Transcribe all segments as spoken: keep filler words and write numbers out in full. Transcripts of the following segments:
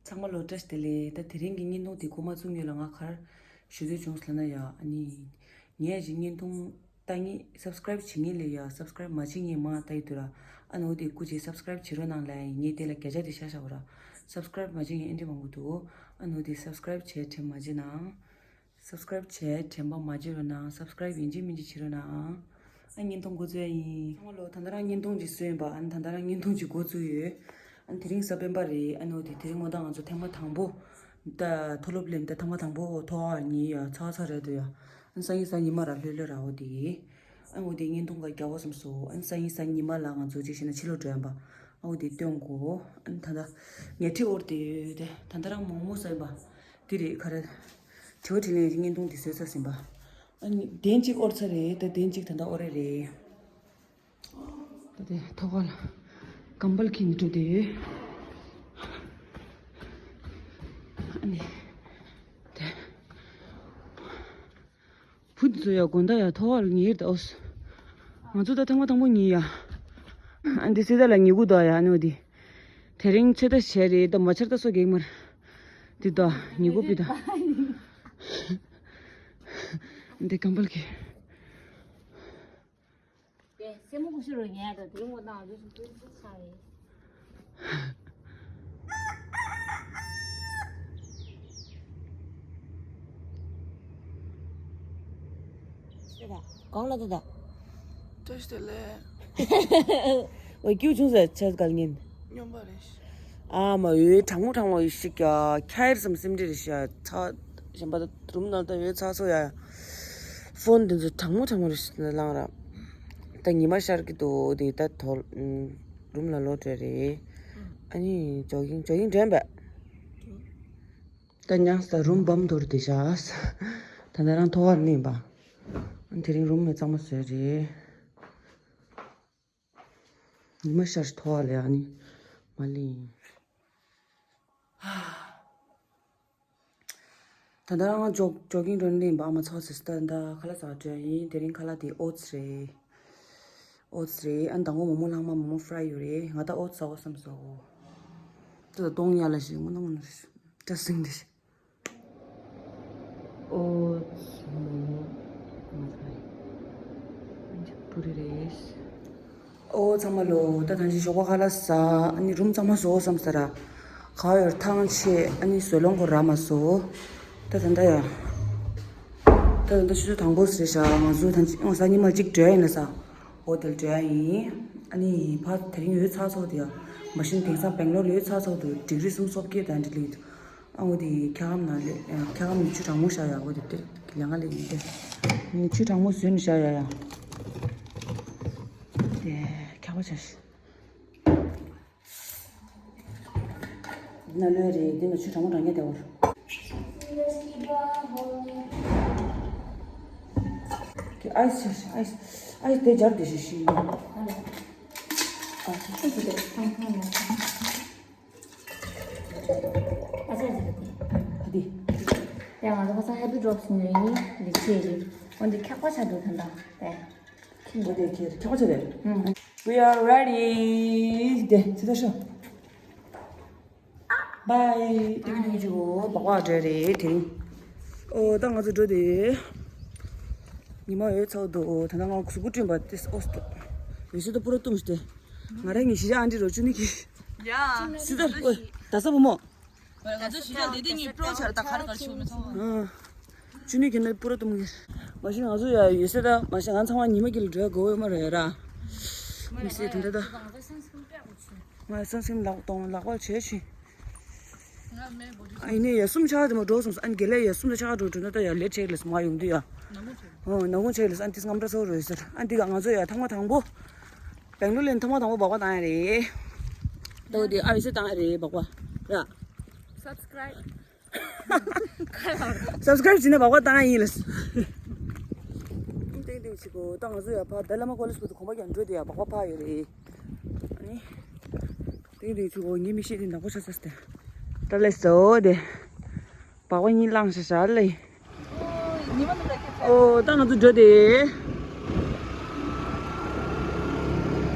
ཚང་མ་ལོ་བཀྲ་ཤིས་བདེ་ལེགས། ད་དེ་རིང་གི་བརྙན་ཐུང་དེ་འགོ་མ་བཙུགས་སྔོན་ལ་ང་ག་རེ་ཞུ་འདོད་བྱུང་ལབ་ན་ཡ། ཨ་ནི་ངས་ཅིག་བརྙན་ཐུང་ལྟ་མཁན་སབ་སི་ཀ་རེབ་བྱེད་མཁན་ལས་ཡ་སབ་སི་ཀ་རེབ་མ་བྱེད་མཁན་མང་ལྟ་ཡི་འདུག་ར། ཨ་ནི་འོ་དེ་སྐུ་མཁྱེན་སབ་སི་ཀ་རེབ་བྱེད་རོགས་གནང་ལབ་ཡིན། ངས་དེ་ལ་བརྒྱ་ཆ་དེ་བཞག་བཞག་གོ་ར། སབ་སི་ཀ་རེབ་མ་བྱེད་མཁན་ཨེ་འདྲ་མང་པོ་འདུག་ཨ་ནི་འོ་དེ་སབ་སི་ཀ་རེབ་བྱས་དྲན་མ་བརྗེད་ན། སབ་སི་ཀ་རེབ་བྱས་དྲན་པ་མ་བརྗེད་རོགས་གནང་། སབ་སི་ཀ་རེབ་ཡིན་གཅིག་མིན་གཅིག་བྱེད་རོགས་གནང་། ཨ་བརྙན་ཐུང་འགོ་བཙུགས་ཡ་ཡིན། ཚང་མ་ལོ། ད་ལྟ་རང་བརྙན་ཐུང་ཅིག་བཟོས་ཡིན་པ། ཨ་ནི་ད་ལྟ་རང་བརྙན་ཐུང་ཅིག་འགོ་བཙུགས་ཡོད། ཨ་ནི་དེ་རིང་གཟའ་སྤེན་པ་རེད། ཨ་ནི་འོ་དེ་དེ་རིང་དངོས་གནས་ང་ཚོ་ཐེངས་མ་དང་པོ་ད་མཐོ་སློབ་སླེབས་ད་ཐེངས་མ་དང་པོ་ཐོག་ཨ་ཉི་ཡ་ཚ་ཚ་རེད་འདུག་ཡ། ཨ་ནི་སང་ཉིན་གཟའ་ཉི་མ་ར་ལྷོད་ལྷོད་ར་འོ་དེ། ཨ་འོ་དེ་བརྙན་ཐུང་ག་རྒྱག་འོ་བསམ་སོང་། ཨ་ནི་སང་ཉིན་གཟའ་ཉི་མ་ལ་ང་ཚོ་ཅིག་བྱས་ན་ཕྱི་ལོགས་འགྲོ་ཡ་ཡིན་པ། ཨ་འོ་དེ་སྟོན་དགོས། ཨ་ནི་ད་ལྟ་ཉལ་ཁྲི་འོར་དེ་ཡོད་དེ། ད་ལྟ་རང་མོག་མོག་ཟ་ཡིན་པ། དེ་རེད་ག་རེ། དྲི་བ་དྲིས་ལན་བརྙན་ཐུང་དེ་བཟོས་ཚར་ཟིན་པ། ཨ་ནི་གདན་གཅིག་དབོར་ཚར་རེད། ད་གདན་གཅིག་ད་ལྟ་དབོར་རེ་རེད། ད་དེ་ཐོག་ཁ་ལ་ཀམ་བལ་ཁྱེར་ནས་འགྲོ་དེ་ཡོད། ཨ་ནི་དེ་བུ་དེ་ཚོ་ཡ་དགོང་དག་ཡ་ཐོག་ཁ་ལ་ཉལ་ད་འོ། ང་ཚོ་ད་ཐེངས་མ་དང་པོ་ཉལ་ཡ། ཨ་འདི་སི་ད་ལ་ཉལ་གུ་ད་ཡ་ཨ་ནི་འོ་དེ། དེ་རིང་ཚོད་ལྟ་བྱས་རེད། ད་མ་ཆར་ད་སོ་གེག་མར། འདི་ད་ཉལ་གུ་པི་ད། འདི་ཀམ་བལ་ཁྱེར། དེ་སེན་མོ་ཀུ་ཤུ་རུ་ཉལ་དང་དེ་རིང་ངོ་ནང་འདུག་སུ་འདུག་སུ་ཆགས་རེད། ཤེས་དང་གང་ལ་དེ་དང་། བཀྲ་ཤིས་བདེ་ལེགས། འོ་སྐྱིད་བྱུང་ཟེར་ཆེ་གལ་ཉིན། སྨྱོན་པ་རེད། ཨ་མ་འོད་གྲང་མོ་གྲང་མོ་ཡོད་ཤིག་ཡ། ཁྱེར་སམ་སེམས་ཁྲལ་རེད་ཤག་ཚ་གཞན་པ་ད་རུམ་ནང་ད་འོད་ཚ་སོ་ཡ། ཕོན་དེ་ཚོ་གྲང་མོ་གྲང་མོ་རེད་ཤག་ལངས་ར། ད་ཉི་མ་ཤར་གི་འདུག་དེ་ད་དོ་རུམ་ལ་ལོག་འགྲོ་རེད། ཨ་ནི་ཇོ་གིང་ཇོ་གིང་འགྲོ་ཡིན་པས། ད་ཉག་ས་རུམ་བམ་དོར་དེ་ཤག་ད་ད་རང་ཐོག་ཁར་གནས་པ། ཨ་དེ་རིང་རུམ་ནས་གཙང་མ་བཟོས་རེད། ཉི་མ་ཤར་ཐོག་ལ་ཡ་ནི་མ་ལི། ད་ལྟ་རང་ཇོག་ཇོག་གིང་འགྲོ་ནི་ཡིན་པ། ཨ་མ་ཚོགས་ཟེར་ད་ད་ཁ་ལག་ཟ་འགྲོ་ཡིན། དེ་རིང་ཁ་ལག་དེ་ཨོ་ཙི་རེད། ཨོ་ཙི་རེད། ཨ་ནི་དང་པོ་མོག་མོག་ལྷག་མ་མོག་མོག་ཧྥ་རའི་ཡོད་རེད། ང་ད་ཨོ་ཙི་ཟ་འོ་བསམ་སོང་། ད་ད་གདོང་ཡ་ལ་ཞིག་མོ་ན་མོ་ན་ད་སིང་དེ་ཞིག་ཨོ་ཙི་མོག་མོག་ང་ཚ་ཡིན། ཨ་ནི་བུ་རེ་རེད། ཨོ་ཚང་མ་ལོ། ད་ད་ཅི་ཞོགས་པ་ཁ་ལག་ཟ། ཨ་ནི་རུམ་གཙང་མ་བཟོ་བསམ་ས་ར། ག་ཡོར་ཐང་ཆད། ཨ་ནི་བཟོས་ལོང་གོ་ར་མ་བཟོ། ད་ད་ད་ཡ། ད་ད་ད་ཆུ་ཚོད་དང་པོ་ཟེར་ཤག་ང་ཚོ་ད་ཅི་ཨོ་གཟའ་ཉི་མ་གཅིག་འགྲོ་ཡ་ཡིན་ལ་ས། ཧོ་ཏེལ་འགྲོ་ཡ་ཡིན། ཨ་ནི་ཕར་དེ་རིང་འོད་ཚ་ཚོགས་དེ་ཡ། མ་གཞི་དེང་སང་སྦེང་ལོར་ལ་འོད་ཚ་ཚོགས་དུ་ཌིག་རི་སུམ་སོ་བརྒྱད་དང་འདྲ་ལེགས་འདུག་ཨ་འོ་དེ་འཁྱག་སྒམ་ནང་ལས་འཁྱག་སྒམ་ནས་ཆུ་གྲང་མོ་བཞག་ཡ། འོ་དེ་དེ་ལས་ང་ལས་ཡིན་ཏེ། ངས་ཆུ་གྲང་མོ་བཟོས་ནས་བཞག་ཡ་ཡ། དེ་འཁྱག་པ་བྱ་ཤི། ན་ལོས་རེད། དེ་ནས་ཆུ་གྲང་མོ་གྲང་ངེས་དེ་བར། དེ་ཨའི་སི་བྱ་ཤི། ཨའི་སི་ཨའི་སི་དེ་སྦྱར་དེ་ཤི་ཤི། ཨ་ཅག་ཅིག་གི་ཨ་ཅག་ཅིག་གི་དེ། ཨ་དེ། ཡང་ང་ཚོ་ཁ་སང་ཧེ་པི་ཌོབ་སི་ཉོས་ཡིན། འདི་ཆེ་རེད། འོན་ཏེ་འཁྱག་པ་ཆགས་འདུག་ད་ལྟ་དེ། འོ་དེ་ཁྱེར་འཁྱག་པ་ཆགས་རེད། ཨུམ། We are ready. དེ་ཚེ་ད་ཤོག Bye. དེ་གི་ནུས་ཅིག་འོ་སྦག་སྦག་འདྲ་རེད་དེ་རིང་། ཨོ་ད་ང་ཚོ་འགྲོ་དེ། ཉི་མ་འོད་ཚ་བོ་འདུག་ཨོ་ད་ལྟ་ང་གཟུགས་པོ་བསྐྲུན་པ་དེ་ཨོ་སྟོ། འོད་ཟེར་ད་པུ་ར་བཏུམ་སྟེ། ང་རང་གི་གཞི་བཞག་ཨ་འདྲི་རོ་ཅུ་ནི་གི། ཡ། སི་ད་ཨོ་ད་ས་བུ་མོ། ང་ཚོ་གཞི་བཞག་འདི་དེ་གཉིས་པྲོ་ཆར་ད་ག་རེ་ག་རེ་ཤོག་མི་ཚང་མ། ཨ། ཅུ་ནི་གི་ནི་པུ་ར་བཏུམ་གི། མ་གཞི་ང་ཚོ་ཡ་འོད་ཟེར་ད་མ་གཞི་ང་ཚང་མ་ཉི་མ་གི་ལ་འགྲོ་དགོས་ཡོད་མ་རེད་ཡ་ར། མི་སེ་དེ་འདྲ་ད། ང་སང་སེམས་ལག་གདོང་ལག་པ་བྱས་ཤི། ཨ་ཡིན་ནའི་ཡ་གསུམ་ཆགས་དེ་མ་འགྲོ་སོང་ཨ་ནི་དགེ་ལས་ཡ་གསུམ་ལ་ཆགས་འགྲོ་འགྲོ་ན་ད་ཡ་ལེ་ཆེག་ལས་མ་ཡོང་དུས་ཡ། ཨོ་ནག་ཁུང་ཆེག་ལས་ཨ་ནི་དེ་སྔམ་འདྲ་ཚོ་རོལ་ཟེར་ཨ་ནི་དེ་ག་ང་ཚོ་ཡ་ཐང་མ་དང་པོ། སྦེང་ལོར་ལ་ཐང་མ་དང་པོ་སྦག་སྦག་བཏང་ཡ་རེད། ད་འོ་དེ་ཨ་ཡོད་ས་བཏང་ཡ་རེད་སྦག་སྦག་ར། Subscribe. Subscribe བྱས་ན་སྦག་སྦག་བཏང་ཡིན་ལ། ཏིང་ཏིང་ཞིག་གོ་ད་ང་ཚོ་ཡ་ཕ་དཱ་ལའི་ལ་མ་ཀོ་ལེཇ་བར་དུ་གོམ་པ་རྒྱག་འགྲོ་དེ་ཡ་སྦག་སྦག་ཕ་ཡོད་རེད། ཨ་ནི། ཏིང་ཏིང་ཞིག་གོ་ངའི་མིག་ཤེལ་དེ་ནག་པོ་ཆགས་ཚར་ཏེ། ད་ལས་སོ་དེ། སྦག་སྦག་གཉིས་བླངས་ཤག་ཤག་ལེ། ཨོ་ད་ང་ཚོ་འགྲོ་དེ།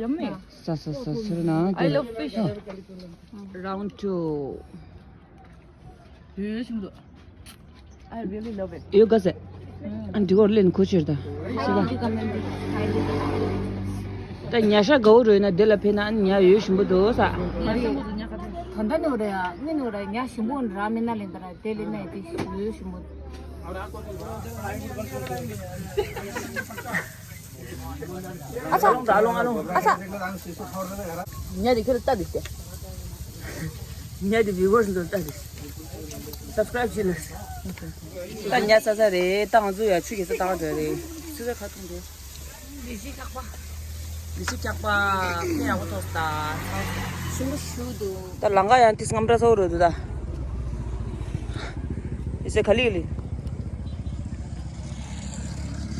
Yummy. ས་ས་ས་ཟེར་ན། I love fish. Round two. ཡོད་ཞིམ་པོ་འདུག I really love it. ཡོད་ག་ཟེ། ཨ་འདི་གོར་ལེན་ཁུ་ཆེར་ད། ཤི་བ། ད་ཉ་ཤ་གའུ་རོས་ན་དེ་ལ་ཕེ་ན་ཨ་ཉ་ཡོད་ཞིམ་པོ་འདུག་ས། ད་ད་ནོ་ར་ནི་ནོ་ར་ཉ་ཞིམ་པོ་ར་མེ་ན་ལེན་ད་ར་དེ་ལེན་ན་ཡི་དེ་ཡོད་ཞིམ་པོ། ཨ་ཚ། ཨ་ལོང་ཨ་ལོང་ཨ་ལོང་ཨ་ཚ། ཉ་དེ་ཁྱོད་ལ་ལྟ་དེ་ཤེ། ཉ་དེ་བི་ཝར་སི་ཚོ་ལྟ་དེ། སབ་སི་ཀ་རབ་བྱེད་ལ། ད་ཉ་ས་ས་རེད། ད་ང་ཚོ་ཡ་ཆུ་གེ་ས་ཏང་འདྲ་རེད། ཆུ་ས་ཁ་ཐུང་འདུག་ལི་ཤི་ཁག་པ། ལི་ཤི་ཁག་པ། ཕན་ཡག་པོ་ཐོག་ད། ཞུ་མ་ཞུ་འདུག་ད་ལང་ཀ་ཡང་ཏིས་ངམ་འདྲ་ཚ་བོ་རོ་འདུག་ད། ཡི་སེ་ག་ལི་ལི།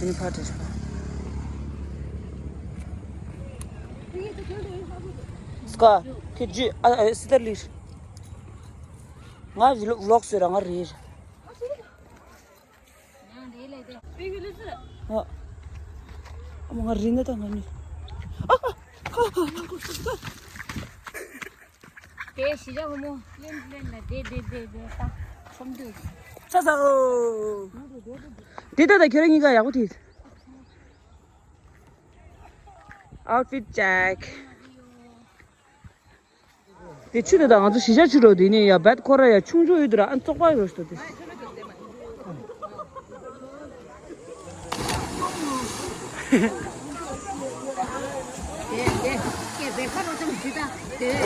ཨ་ནི་ཕར་དྲན་ཤག་སྐ་ཁྱོད་ཇུ་ཨ་ཨ་སི་ཏར་ལིར། ང་ཝི་ལོག་ཝི་ལོག་བཟོས་ར་ང་རེད། ཨ་ཨ་མ་ང་རེད་ན་ད་ང་ནི། ཨ་ཨ་ཨ་ཨ་ཨ་ཨ། དེ་གཞིས་ཆགས་ཕོ་མོ་ལེན་ལེན་ལ་དེ་དེ་དེ་དེ་ད་ཁྲོམ་དུ། ཆ་ས་འོ། དེ་ད་ད་ཁྱོད་རང་གཉིས་ཀ་ཡག་པོ་དེ། Outfit check. དེ་ཆུ་དེ་དང་ང་ཚོ་གཞིས་ཆགས་ཆུ་རོ་དེ་ནས་ཡ་བད་ཁོ་ར་ཡ་ཆུང་ཆུང་ཡོད་དུ་ར་ཨན་བཙོག་པ་རོ་ཞིག་དེ།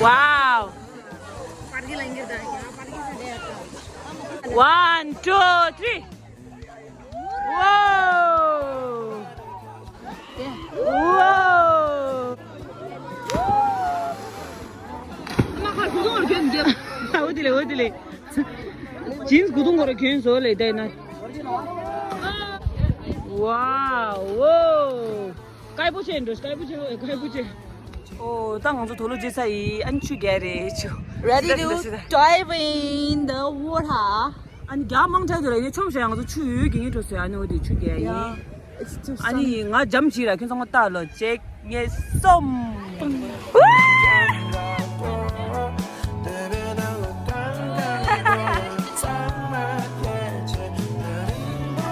Wow. One, two, three. Wow. Wow. འོ་དེ་ལེ་འོ་དེ་ལེ། ཇིན་སི་གུ་དུང་གོ་ར་གྱོན་བཟོ་ལེ་བསྡད་ན། Wow. Wow. སྐྱིད་པོ་བྱས་འགྲོ། སྐྱིད་པོ་བྱས། སྐྱིད་པོ་བྱས། ཨོ་ད་ང་ཚོ་དུག་ལོག་བརྗེས་ཚར་ཡིན། ཨ་ནི་ཆུ་རྒྱག་རེད་ཆུ། Ready to dive in the water. ཨ་ནི་རྒྱག་མང་དྲགས་དུ་ར་ཡིན་ཆོམ་ཞེ་ང་ཚོ་ཆུ་ཡོད་ཀྱི་ངའི་འགྲོ་ཟེར། ཨ་ནི་འོ་དེ་ཆུ་རྒྱག་ཡིན། Yeah, it's too ཨ་ནི sunny. ང་འཇམ་བྱིས་ར་ཁྱོད་ཚང་མ་ལྟ་ལོ། གཅིག་གཉིས་གསུམ།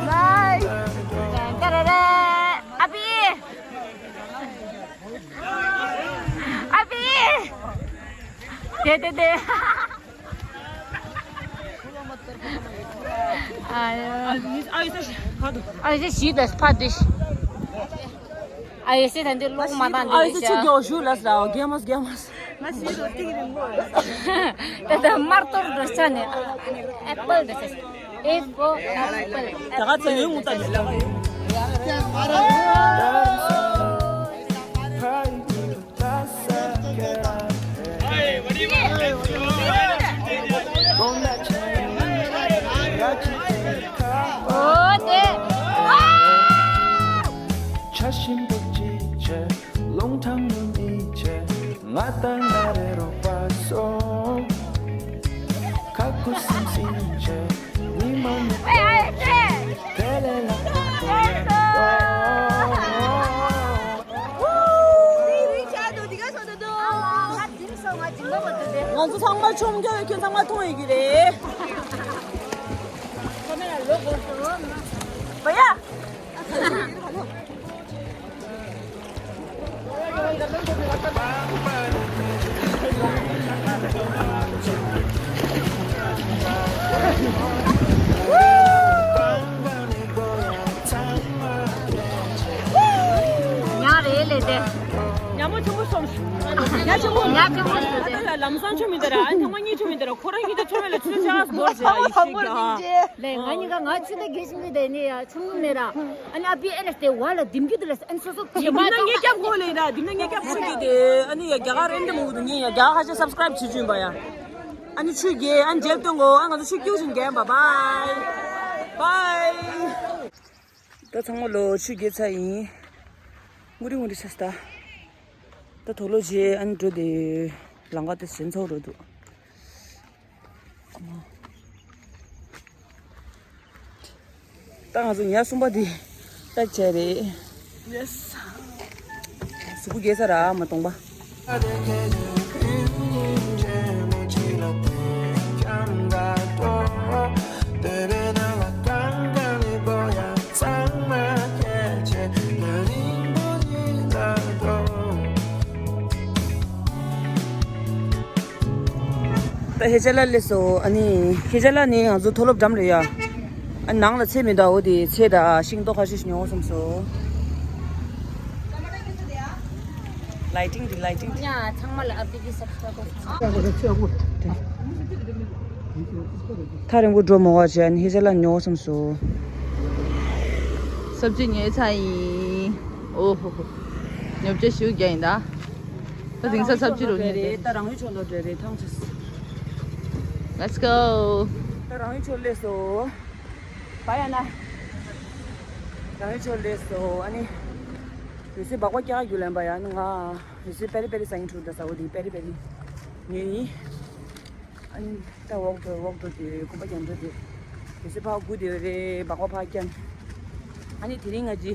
Nice. ཨ་ཕི། ཨ་ཕི། དེ་དེ་དེ། ཨ་ཡོ། ཨ་ཡོ་ཞི་དེ་ཕ་དེ། ཨ་ཡོ་ཞི་དེ་འདི་ལོག་མ་བཏང་དེ། ཨ་ཡོ་ཞི་ཆུ་རྒྱོ་ཞུ་ལ་ས་རྒྱ་མ་རྒྱ་མ། ང་ཞི་དེ་ཏིག་རིང་པོ། དེ་དེ་དམར་གཏོར་འགྲོ་ས་ནས་ཨེ་པལ་དེ་ས། A for apple. ད་ག་ཚོད་ཡོད་ངུ་ད་ནི་ད་ག་ཡོད། འོ་དེ། ཆ་ཞིམ་པོ་ཅིག་བྱས། རླུང་ཐང་ཉུང་ཉུང་བྱས། ང་དང་ང་རེ་རོགས་པ་སོང་། ཁ་ཁུ་སིམ་སིམ་བྱས། མི་མང་ཉུང་ཉུང་བྱས། དེ་ལས་ལ་དེ་རིང་ཆ་དུ་འདི་ག་སོང་དུ་འདུག་ང་ཚོ་ཚང་མ་ཆོམ་རྒྱག་ཡོད། ཁྱོད་ཚང་མ་མཐོང་ཡོད་ཀྱི་རེད། བ་ཡ། ཉག་རེད་ལས་དེ། ཉ་མོ་ཆེན་པོ་སོང་། ཉ་ཆེན་པོ། ཉ་ཆེན་པོ་སོང་དེ། ལམ་སང་ཆོ་མི་འདི་ར། ཨ་ཐང་མ་གཉིས་ཆོ་མི་འདི་ར། ཁོ་རང་གཉིས་ད་ཆོ་མེད་ལ་ཆུ་ཆགས་སྦོར་ཟེར་ཡིག་ཤིག་ག་ལས་ང་གཉིས་ཀ་ང་ཆུ་ད་གེ་ཞིག་མི་དེ་ནི་ཡ་ཆུང་ངུ་མེད་ར། ཨ་ནི་ཨ་པི་ཨེ་ལ་སྟེ་བ་ལ་ལྡེམ་རྒྱུ་དེ་ལ་ཨ་ནི་སོ་སོ་ལྡེམ་ན་ངས་སྐྱབས་ཁོ་ལས་ར། ལྡེམ་ན་ངས་སྐྱབས་ཁོ་གི་དེ། ཨ་ནི་ཡ་རྒྱ་གར་རེད་འདི་མོ་གི་འདུག་ངས་ཡ་རྒྱ་གར་ཁ་ཤས་སབ་སི་ཀ་རེབ་བྱེད་བཅུག་ཡིན་པ་ཡ། ཨ་ནི་ཆུ་རྒྱས། ཨ་ནི་མཇལ་སྟོན་གོ། ཨ་ང་ཚོ་ཆུ་སྐྱུག་བཞིན་རྒྱས་པ། བའི་བའི། ད་ཚང་མ་ལོ་ཆུ་རྒྱས་ཚར་ཡིན། ངུ་རི་ངུ་རི་ས་སྟ། ད་དོ་ལོ་རྗེས་ཨ་ནི་འགྲོ་དེ། ལམ་ཁ་དེ་ཟིན་ཚར་འགྲོ་འདུག་ད་ང་ཚོ་ཉ་གསུམ་པ་འདི་ལྟ་བྱས་རེད། Yes. གཟུགས་པོ་རྒྱས་ས་ར་མ་གཏོང་པ། ད་ཧེ་ཅ་ལ་སླེབས་སོང་། ཨ་ནི་ཧེ་ཅ་ལ་ནི་ང་ཚོ་མཐོ་སློབ་འགྲམ་རེད་ཡ། ཨ་ནང་ལ་ཚེ་མི་འདུག་འོ་དེ་ཚེ་དང་ཤིང་ཏོག་ཁ་ཤས་ཤིག་ཉོ་བསམ་སོང་། ལའི་ཊིང་དེ་ལའི་ཊིང་དེ། ཡ་ཚང་མ་ལ་ཨབ་ཌེ་ཊི་སབ་སི་ཀ་རའིབ་ཐག་རིང་པོ་འགྲོ་མ་དགོས་བྱས་ཨ་ནི་ཧེ་ཅ་ལ་ཉོ་བསམ་སོང་། སབ་ཇི་ཉོས་ཚར་ཡིན། ཨོ་ཧོ་ཧོ། ཉོ་ཆ་ཞུ་རྒྱ་ཡིན་ད། ད་དེང་སང་ཚབ་ཅི་རུ་ཉེ་རེད། ད་རང་ཡུལ་ཕྱོགས་ལ་འགྲོ་རེད་ཐང་ཆེ། Let's go. ད་རང་ཡུལ་ཕྱོགས་སླེབས་སོང་། བ་ཡ་ན། རང་ཡུལ་ཕྱོགས་སླེབས་སོང་། ཨ་ནི། ཡོད་སའི་སྦག་སྦག་རྒྱག་རྒྱུ་ལེན་པ་ཡ་ནི་ང་། ཡོད་སའི་པེ་རི་པེ་རི་ཟ་ཡིན་འཁྲུག་ད་ཟ་འོ་དེ་པེ་རི་པེ་རི། ངེད་ཡིན། ཨ་ནི་ད་འོག་འགྲོ་འོག་འགྲོ་དེ་གོམ་པ་རྒྱག་འགྲོ་དེ། དེ་ཚེ་ཕར་སྒུག་བསྡད་རེད་སྦག་སྦག་ཕར་བརྐྱངས། ཨ་ནི་དེ་རིང་ང་ཅི།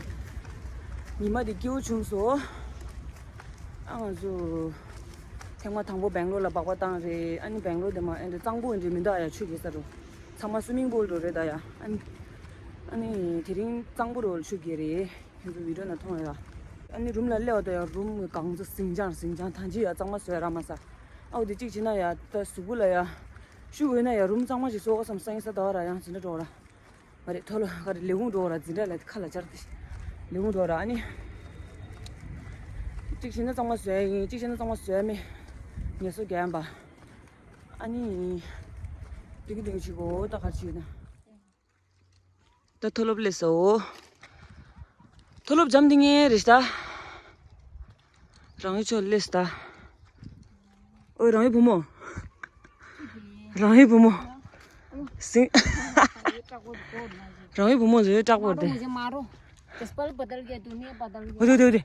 ཉི་མ་དེ་སྐྱིད་པོ་བྱུང་སོང་། ཨ་ང་ཚོ། ཐེངས་མ་དང་པོ་སྦེང་ལོར་ལ་སྦག་སྦག་བཏང་རེད། ཨ་ནི་སྦེང་ལོར་དེ་མ་ཨེ་འདྲ་གཙང་པོ་འདྲ་མི་འདུག་ཨ་ཡ། ཆུ་རྒྱས་ས་རུ་ཚང་མ་སུ་མིང་པུལ་རུ་རེད་ད་ཡ། ཨ་ནི་ཨ་ནི་དེ་རིང་གཙང་པོ་རུ་ཆུ་རྒྱས་རེད། ཁྱེད་ཚོ་བི་ཌིའོ་ནང་མཐོང་ཡོད་ལ། ཨ་ནི་རུམ་ལ་སླེབས་པ་ད་ཡ་རུམ་གང་ཚོ་ཟིང་ཆ་ཟིང་ཆ། ཐང་ཅིག་ཡ་གཙང་མ་བཟོས་ར་མ་ས། ཨའོ་དེ་གཅིག་བྱས་ན་ཡ་ད་གཟུགས་པོ་ལ་ཡ་ཤུགས་ཡོད་ན་ཡ་རུམ་གཙང་མ་ཞིག་བཟོ་དགོས་བསམ། སང་ཉིན་གཟའ་ཟླ་བ་ར་ཡང་འཛིན་གྲྭ་འགྲོ་ར། མ་རེད། མཐོ་སློབ་ག་རེ་ལས་ཁུངས་འགྲོ་ར། འཛིན་གྲྭ་ལ་ཁ་ལག་སྦྱར་ཏེ་ལས་ཁུངས་འགྲོ་ར། ཨ་ནི་གཅིག་བྱས་ན་གཙང་མ་བཟོ་ཡ་ཡིན། གཅིག་བྱས་ན་གཙང་མ་བཟོ་ཡ་མེད། ངལ་གསོ་རྒྱག་ཡ་ཡིན་པ། ཨ་ནི་དེ་གི་དེ་གི་བྱེད་དགོས། ད་ག་རེ་བྱེད་ཡོད་ན། ད་མཐོ་སློབ་སླེབས་སོང་། མཐོ་སློབ་འཇམ་འདི་ངའི་རེད་ད། རང་ཡུལ་ཕྱོགས་སླེབས་ད། ཨོ་རང་ཡུལ་བུ་མོ། རང་ཡུལ་བུ་མོ། སིང་། རང་ཡུལ་བུ་མོ་ཟེར་སྐྲག་པོ་རེད། मारो मुझे मारो। चप्पल बदल गया, दुनिया बदल गया। ཨོ་དེ་དེ་དེ།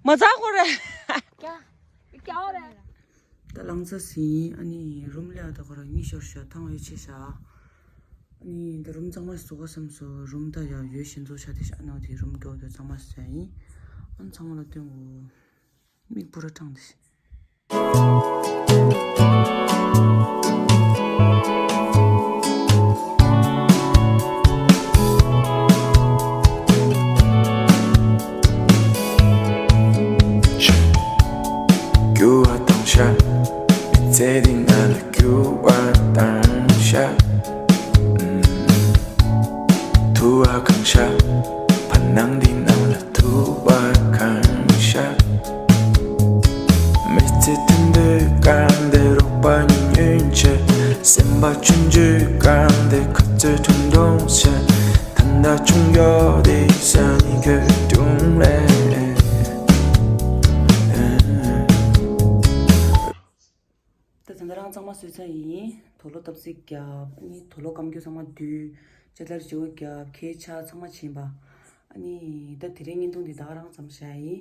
མ་ཚ་ཁོ་རེད། क्या? ये क्या हो रहा है? ད་ལང་ཚ་ཟིན། ཨ་ནི་རུམ་ལ་ཡ་ད་ཁོ་རང་གཉིད་ཤོར་ཤག་ཐང་ཡོད་ཆེ་ཤག་ཨ་ནི་ད་རུམ་གཙང་མ་བཟོ་དགོས་བསམ་སོང་། རུམ་ད་ཡ་ཡོད་ཤེས་ཚོ་ཆ་དེ་ཤ་ཨ་ནོ་དེ་རུམ་སྐྱོ་དེ་གཙང་མ་བཟོ་ཡ་ཡིན། ཨ་ནི་ཚང་མ་ལ་སྟོན་གོ། མིག་སྤུ་ར་སྐྲངས་དེ་ཤ། རྒྱུ་བ་དང་ཤ། མི་ཚེ་འདི་ང་ལ་རྒྱུ་བ་དང་ཤ། ཐུ་བ་གང་ཤ། བར་སྣང་འདི་ནང་ལ་ཐུ་བ་གང་ཤ། མི་ཚེ་དུད་འགྲོའི་སྐར་འདི་རོགས་པ་ཉིད་ཉོན་ཆེ། སེམས་པ་ཆུང་ཆུང་སྐར་འདི་ཁ་ཚོད་ཐུང་ཐུང་ཆེ། ད་ལྟ་ཆུང་ཡོད་དེ་ས་ནི་གོད་ཐུང་རེད། ད་ད་ལྟ་རང་གཙང་མ་བཟོས་ཚར་ཡིན། དུག་ལོག་བཏབ་རྩིས་བརྒྱབ། ཨ་ནི་དུག་ལོག་སྐམ་རྒྱུ་ཚང་མ་བསྡུས། ལྕགས་ཐག་བརྗེ་པོ་བརྒྱབ། ཁའི་ཆ་ཚང་མ་བྱིན་པ། ཨ་ནི་ད་དེ་རིང་བརྙན་ཐུང་འདི་ད་ག་རང་ཙམ་བཞག་ཡིན།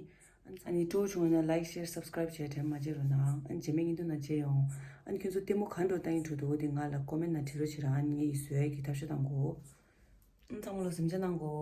ཨ་ནི་སྤྲོ་བོ་བྱུང་ན་like, share, subscribe བྱས་དྲན་མ་བརྗེད་རོགས་གནང་། ཨ་ནི་རྗེས་མའི་བརྙན་ཐུང་ནང་མཇལ་ཡོང་། ཨ་ནི་ཁྱོད་ཚོ་ལྟད་མོ་ག་འདྲ་བཏང་གི་འདུག་དེ་ང་ལ་ཀོ་མེན་ནང་བྲིས་རོགས་བྱེད་ར། ཨ་ནི་ངས་ཡི་བཟོ་ཡ་གི་ཐབས་ཤེས་གཏང་གོ། ཨ་ནི་ཚང་མ་ལ་གཟིམ་འཇག་གནང་གོ།